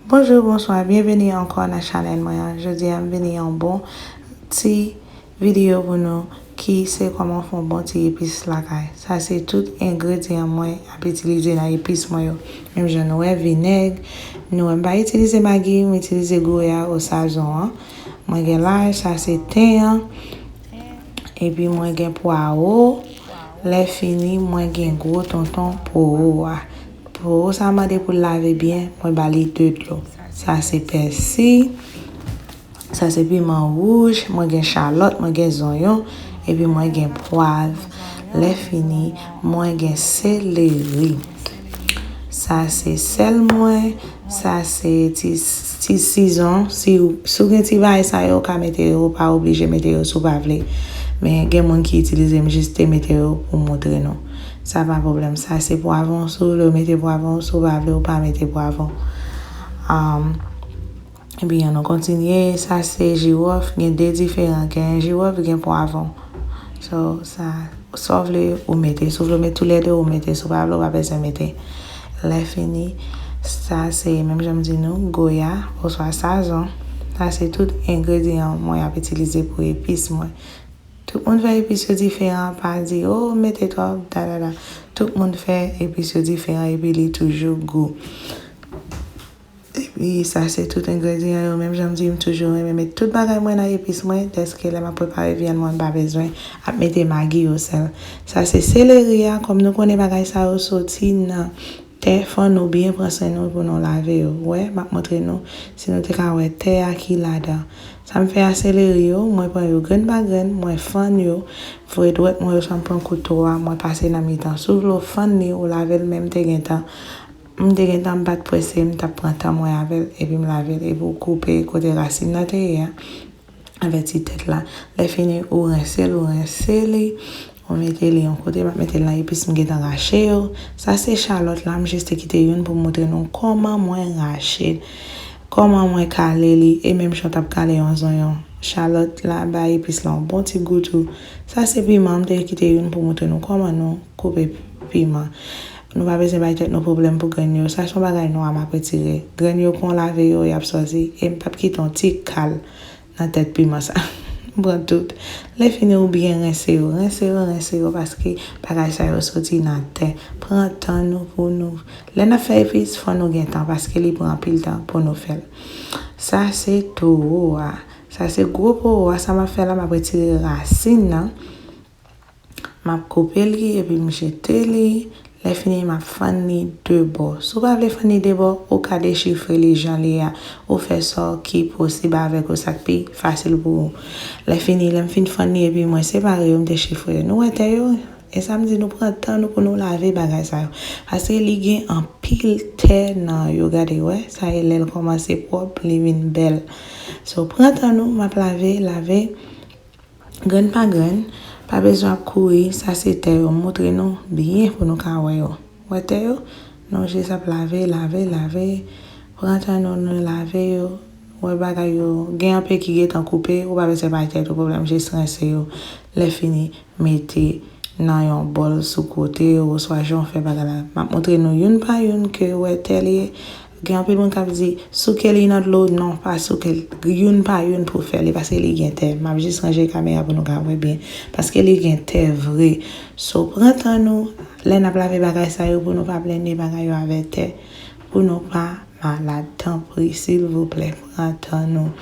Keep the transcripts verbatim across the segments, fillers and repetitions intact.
Bonjou, bonswa, byenveni ankò nan chanèl mwen an. Jodi a, m vini yon bon ti videyo pou nou ki se kòman fè yon bon ti epis lakay. Sa se tout engredyan mwen ap itilize nan epis mwen yo. Menm jan nou wè, vinèg, nou wè m pa itilize magi, m itilize goya ou sazon an. Mwen gen laj, sa se ten an. Epi mwen gen pwawo. Lè fini, mwen gen gwo tonton powo a. Powo sa mande pou l lave byen, mwen ba li de dlo. Sa se pèsi. Sa se piman wouj, mwen gen chalòt, mwen gen zonyon, epi mwen gen pwav. Lè fini, mwen gen seleri. Sa se sèl mwen, sa se ti, ti sizon. Si, si w gen ti bagay sa yo, w ka mete yo, w pa oblije mete yo si w pa vle. Men gen moun ki itilize, m jis te mete yo pou montre nou. Sa pa pwoblèm. Sa se pwavwon, si w vle w mete pwavwon, si w pa vle w pa mete pwavwon. Um, Ebyen, nou kontinye. Sa se jiwòf. Gen de diferan. Gen jiwòf, gen pwavwon. So, sa, sa w vle, ou mete. Si w vle w mete toulède, ou mete. Si w pa vle, w pa bezwen mete. Lè fini, sa se, menm jan m di nou, goya, oswa sazon. Sa se tout engredyan mwen ap itilize pou epis mwen. Tout moun fè epis yo diferan, pa di, "Oh, mete twòp, da, da, da." Tout moun fè epis yo diferan, epi li toujou gou. Epi sa se tout engredyan yo, menm jan m di, m toujou renmen met tout bagay mwen nan epis mwen, dèske lè m ap prepare vyann mwen, m pa bezwen ap mete magi ou sèl. Sa se seleri a, kòm nou konnen bagay sa yo soti nan tè, fò nou byen pran swen nou pou nou lave yo. Wè, m ap montre nou, si nou te ka wè tè a ki ladan. Sa m fè a seleri yo, mwen pran yo grenn pa grenn, mwen fann yo, voye dwèt mwen yo, sa m pran kouto a, mwen pase nan mitan. Si w vle w fann li, ou lave l, men m te gentan M te gentan m pa t prese, m t ap pran tan mwen avè l, epi m lave l, epi w koupe kote rasin nan te ye a, avè ti tèt la. Lè fini, ou rense l, ou rense li, ou mete li yon kote, m ap mete l nan epis m gentan rache yo. Sa se chalòt la, m jis te kite youn pou m montre nou kòman mwen rache, kòman mwen kale li, e menm jan w t ap kale yon zonyon. Chalòt la bay epis la yon bon ti gou tou. Sa se piman, m te kite youn pou montre nou kòman nou koupe piman. Nou pa bezwen bay tèt nou pwoblèm pou grenn yo. Sa se yon bagay nwa m ap retire. Grenn yo, kon w lave yo, y ap sòti. E m p ap kite yon ti kal nan tèt piman sa. M pran tout. Lè fini, ou byen rense yo. Rense yo, rense yo, paske bagay sa yo soti nan tè. Pran tan nou pou nou. Lè n ap fè epis, fò nou gen tan, paske li pran anpil tan pou nou fè l. Sa se towo a. Sa se gwo powo a. Sa m ap fè la, m ap retire rasin nan. M ap koupe li epi m jete li. Lè fini, m ap fann li de bò. Si w pa vle fann li de bò, ou ka dechifre li jan li ye a. Ou fè sa w ki posib avèk ou, sa k pi fasil pou ou. Lè fini, lè m fin fann li epi mwen separe yo, m dechifre yo. Nou wè tè yo? E sa m di nou pran tan nou pou nou lave bagay sa yo. Paske li gen anpil tè nan yo. Gade, wè, sa e lè l kòmanse pwòp, li vin bèl. So, pran tan nou, m ap lave, lave. Grenn pa grenn, pa bezwen ap kouri, sa se tè yo. M montre nou byen pou nou ka wè yo. Wè tè yo? Nou jis ap lave, lave, lave. Pran tan nou, nou lave yo. Wè bagay yo. Gen anpil ki gentan koupe, ou pa bezwen bay tèt ou pwoblèm, jis rense yo. Lè fini, mete nan yon bòl sou kote, oswa jan w fè bagay la. M ap montre nou youn pa youn ke wè tè li ye. Gen anpil moun k ap di, "Souke li nan dlo." Non, pa souke l. Youn pa youn pou fè li, paske li gen tè. M ap jis ranje kamera pou nou ka wè byen, paske li gen tè vre. So, pran tan nou, lè n ap lave bagay sa yo, pou nou pa blende bagay yo avè tè, pou nou pa malad. Tanpri, silvouplè, pran tan nou.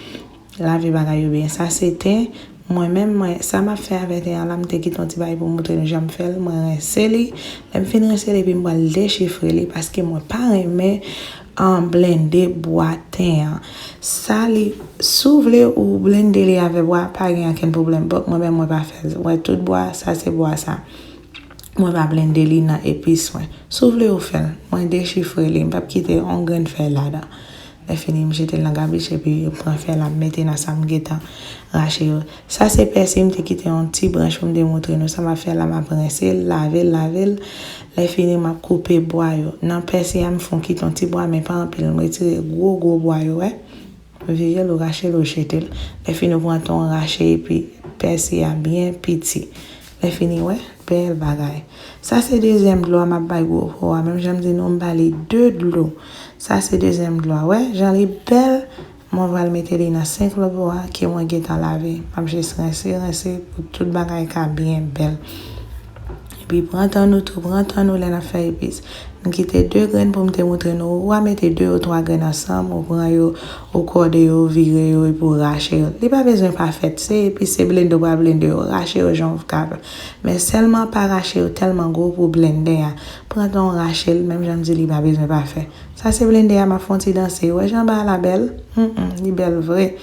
Lave bagay yo byen. Sa se ten. Mwen menm, mwen, sa m ap fè avè ten an la, m te kite yon ti bagay pou m montre nou jan m fè l. Mwen rense li. Lè m fin rense li, epi m pral dechifre li, paske mwen pa renmen, an, blende bwa ten an. Sa li, si w vle ou blende li avè bwa, pa gen okenn pwoblèm. But mwen menm, mwen pa fè l. Mwen tout bwa, sa se bwa sa. Mwen pa blende li nan epis mwen. Si w vle ou fè l, mwen dechifre li, m p ap kite yon grenn fèy ladan. Lè fini, m jete l nan gabich epi m pran fèy la, m mete nan sa m gentan rache yo. Sa se pèsi, m te kite yon ti branch pou m te montre nou sa m ap fè la, m ap rense l, lave l, lave l. Lè fini, m ap koupe bwa yo. Nan pèsi a, m fè w kite yon ti bwa, men pa anpil. M retire gwo, gwo bwa yo, wè. Vire l, ou rache l, ou jete l. Lè fini, ou pran tan, ou rache, epi pèsi a byen piti. Lè fini, wè. Bèl bagay. Sa se dezyèm dlo a m ap bay gwo po a. Menm jan m di nou, m ba li de dlo. Sa se dezyèm dlo a. Wè, jan li bèl, mwen pral mete li nan senk lòt po a ke mwen gentan lave. M ap jis rense, rense pou tout bagay ka byen bèl. Epi pran tan nou tou, pran tan nou lè n ap fè epis. M kite de grenn pou m te montre nou. Ou a mete de ou twa grenn ansanm, ou pran yo, ou kòde yo, vire yo, epi ou rache yo. Li pa bezwen pafèt. Se epis, se blende ou pral blende yo. Rache yo jan w kapab. Men sèlman pa rache yo tèlman gwo pou blende a. Pran tan w rache l, menm jan m di li pa bezwen pafè. Sa se blende a, m ap fè yon ti danse. Wè jan ba la bèl? Hmm, li bèl vre.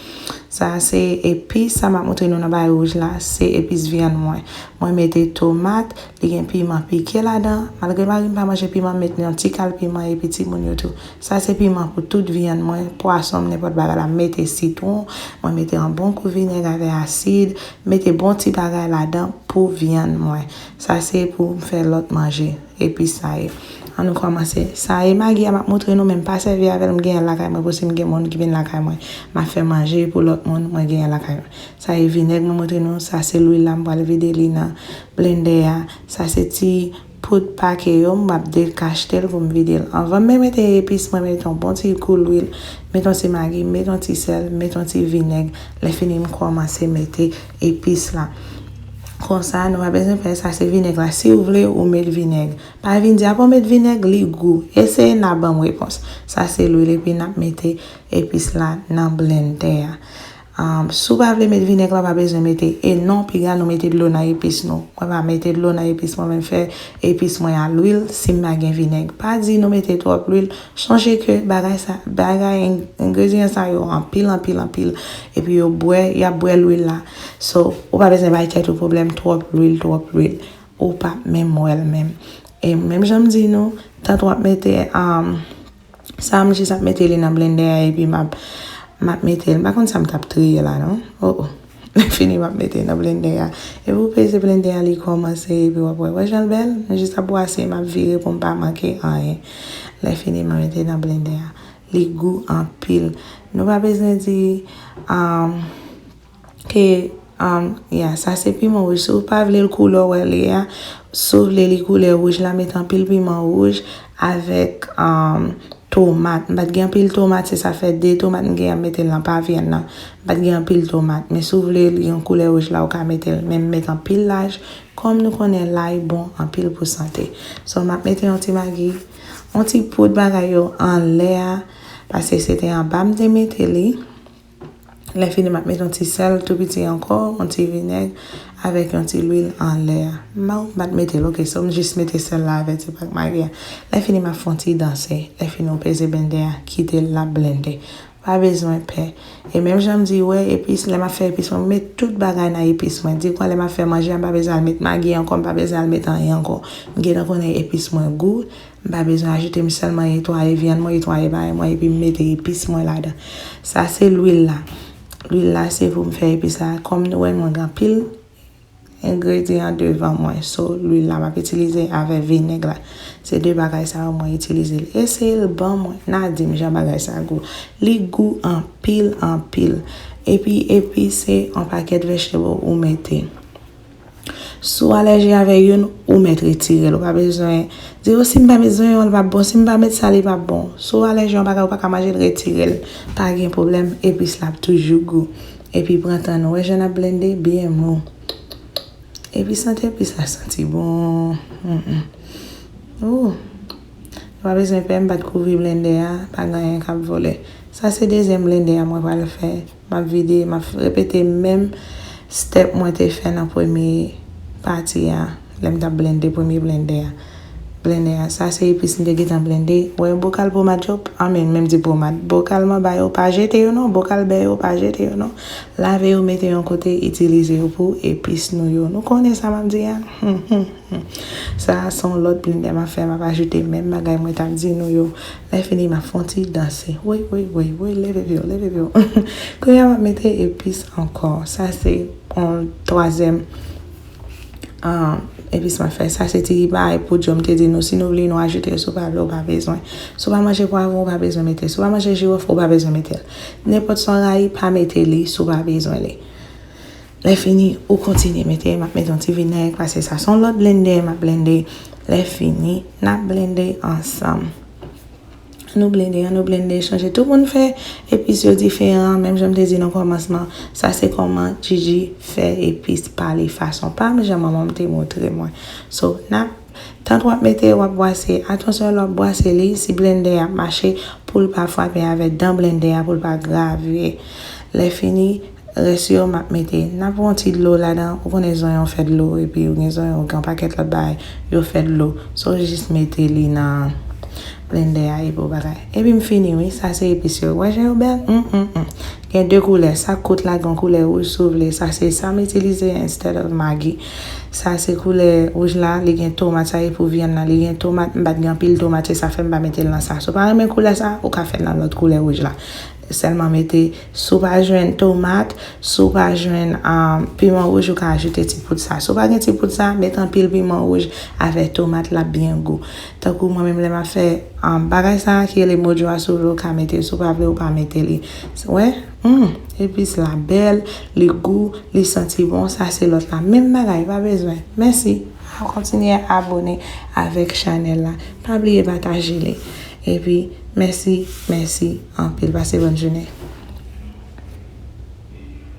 Sa se epis, sa m ap montre nou nan bagay wouj la, se epis vyann mwen. Mwen mete tomat, li gen piman pike ladan. Malgre mari m pa manje piman, m met yon ti kal piman epi timoun yo tou. Sa se piman pou tout vyann mwen, pwason m, nenpòt bagay la. M mete sitwon, mwen mete yon bon kou vinèg avè asid, mete bon ti bagay ladan pou vyann mwen. Sa se pou m fè lòt manje. Epis sa ye. An nou kòmanse. Sa ye magi a m ap montre nou, men m pa sèvi avè l, m genyen l lakay mwen, pou si m gen moun ki vin lakay mwen, m ap fè manje pou lòt moun, mwen genyen lakay mwen. Sa ye vinèg mwen montre nou, sa se lwil la, m pral vide li nan blendè a. Sa se ti poud pake yo, m ap dekachte l pou m vide l. Anvan m mete epis, mwen mete yon bon ti kou lwil, mete yon ti magi, mete yon ti sèl, mete yon ti vinèg. Lè fini, m kòmanse mete epis la. Konsa, nou pa bezwen pè, sa se vinèg la. Si w vle, ou met vinèg. Pa vin di, "Apa w met vinèg, li gou." Eseye n a ban m repons. Sa se lwil, epi n ap mete epis la nan blendè a. Um, si w pa vle met vinèg la, w pa bezwen mete. E non, piga nou mete dlo nan epis nou. Mwen pa mete dlo nan epis mwen, men m fè epis mwen a lwil, si m pa gen vinèg. Pa di nou mete twòp lwil. Sonje ke bagay sa, bagay, eng-, engredyan sa yo anpil, anpil, anpil. Epi yo bwè, y ap bwè lwil la. So, ou pa bezwen bay tèt ou pwoblèm twòp lwil, twòp lwil. Ou p ap menm wè l menm. E menm jan m di nou, tanto w ap mete, um, sa m jis ap mete li nan blendè a epi m ap, m ap mete l. M pa konn sa m t ap triye la non. Oh, oh. Lè fini m ap mete nan blendè a. Epi ou peze blendè a, li kòmanse epi w ap wè. Wè jan l bèl? M jis ap bwase, m ap vire pou m pa manke anyen. Lè fini, m ap mete nan blendè a. Li gou anpil. Nou pa bezwen di, um, ke, um, ya, sa se piman wouj. Si w pa vle l koulè w wè li a, si w vle li koulè wouj la, mete anpil piman wouj avèk, um, tomat. M pa t gen anpil tomat, se sa fè de tomat m gen an, m mete l nan pa vyann nan. M pa t gen anpil tomat, men si w vle l gen koulè wouj la, ou ka mete l. Men m mete anpil laj, kòm nou konnen lay bon anpil pou sante. So, m ap mete yon ti magi, yon ti poud bagay yo anlè a, paske se te anba m te mete li. Lè fini, m ap mete yon ti sèl tou piti ankò, yon ti vinèg, avèk yon ti lwil anlè a. M pa, m pa t mete l, oke, so m jis mete sèl la avèk ti pak magi a. Lè fini, m ap fè yon ti danse. Lè fini, ou peze blendè a, kite l la blende. Pa bezwen pè. E menm jan m di, wè, epis, lè m ap fè epis mwen, m met tout bagay nan epis mwen. Di kwa lè m ap fè manje a, m pa bezwen al met magi ankò, m pa bezwen al met anyen ankò. M gentan konnen epis mwen gou, m pa bezwen ajoute, m sèlman netwaye vyann mwen, netwaye bagay mwen, epi m mete epis mwen ladan. Sa se lwil la. Lwil la se pou m fè epis la. Kòm nou wè, mwen gen anpil engredyan devan mwen. So, lwil la m ap itilize avè vinèg la. Se de bagay sa yo mwen itilize l. Eseye l ban mwen, n a di m jan bagay sa gou. Li gou anpil, anpil. Epi, epi se yon pakèt vegetable ou mete. Si w alèji avè youn, ou mèt retire l. Ou pa bezwen di, "O, si m pa met zonyon, l p ap bon. Si m pa met sa, li p ap bon." Si w alèji yon bagay, ou pa ka manje l, retire l. Pa gen pwoblèm, epis la ap toujou gou. Epi pran tan nou. Wè jan n ap blende, byen mou. Epi sante epis la santi bon. Mm, mm. Ou. Nou pa bezwen pè, m pa t kouvri blendè a, pa gen anyen k ap vole. Sa se dezyèm blendè a mwen pral fè. M ap vide, m ap repete menm step mwen te fè nan premye pati a, lè m t ap blende premye blendè a. Blendè a, sa se epis m te gentan blende. Wè bokal pomad yo, I mean, menm di pomad. Bokal manba yo, pa jete yo non, bokal bè yo, pa jete yo non. Lave yo, mete yon kote, itilize yo pou epis nou yo. Nou konnen sa m ap di a? Hmm, hmm, hmm. Sa a se yon lòt blendè m ap fè, m ap ajoute menm bagay mwen t ap di nou yo. Lè fini, m ap fè yon ti danse. Woy, woy, woy, woy, leve pye w, leve pye w. Kounye a, m ap mete epis ankò. Sa se yon twazyèm, ah, epis m ap fè. Sa se ti bagay poud yo m te di nou. Si nou vle, nou ajoute yo. Si w pa vle, w pa bezwen. Si w pa manje pwavwon, w pa bezwen mete l. Si w pa manje jiwòf, w pa bezwen mete l. Nenpòt sa w rayi, pa mete li si w pa bezwen li. Lè fini, ou kontinye mete, m ap mete yon ti vinèg, paske sa se yon lòt blende, m ap blende. Lè fini, n ap blende ansanm. Ann nou blende, ann nou blende, chanje. Tout moun fè epis yo diferan, menm jan m te di nan kòmansman. Sa se kòman Gigi fè epis pa li fason pa m, jan manman m te montre mwen. So, n ap Tank w ap mete, w ap bwase. Atansyon lè w ap bwase li, si blende a ap mache, pou l pa frape avèk dan blende a, pou l pa grave. Lè fini, rès yo m ap mete. N ap pran yon ti dlo ladan, ou konnen zonyon fè dlo, epi ou gen zonyon, ou gen yon pakèt lòt bagay, yo fè dlo. So, jis mete li nan blende a, epi w bagay. Epi m fini, wi, sa se epis yo. Wè jan yo bèl? Mm, mm, mm. Gen de koulè. Sa kout la gen koulè wouj si w vle. Sa se sa m itilize instead of Maggi. Sa se koulè wouj la, li gen tomat, sa e pou vyann nan, li gen tomat, m pa t gen anpil tomat, se sa fè m pa mete l nan sa. Si w pa renmen koulè sa, ou ka fè l nan lòt koulè wouj la. Sèlman mete, si w pa jwenn tomat, si w pa jwenn um, piman wouj, ou ka ajoute ti poud sa. Si w pa gen ti poud sa, mete anpil piman wouj avèk tomat, l ap byen gou. Tankou mwen menm lè m ap fè um, bagay sa ki rele mojo a, si w vle w ka mete, si w pa vle w pa mete li. Wè, hmm, epis la bèl, li gou, li santi bon, sa se lòt la. Menm bagay, pa bezwen. Mèsi. Kontinye abone avèk chanèl la. Pa bliye pataje li. Epi, mèsi, mèsi anpil. Pase bòn jounen.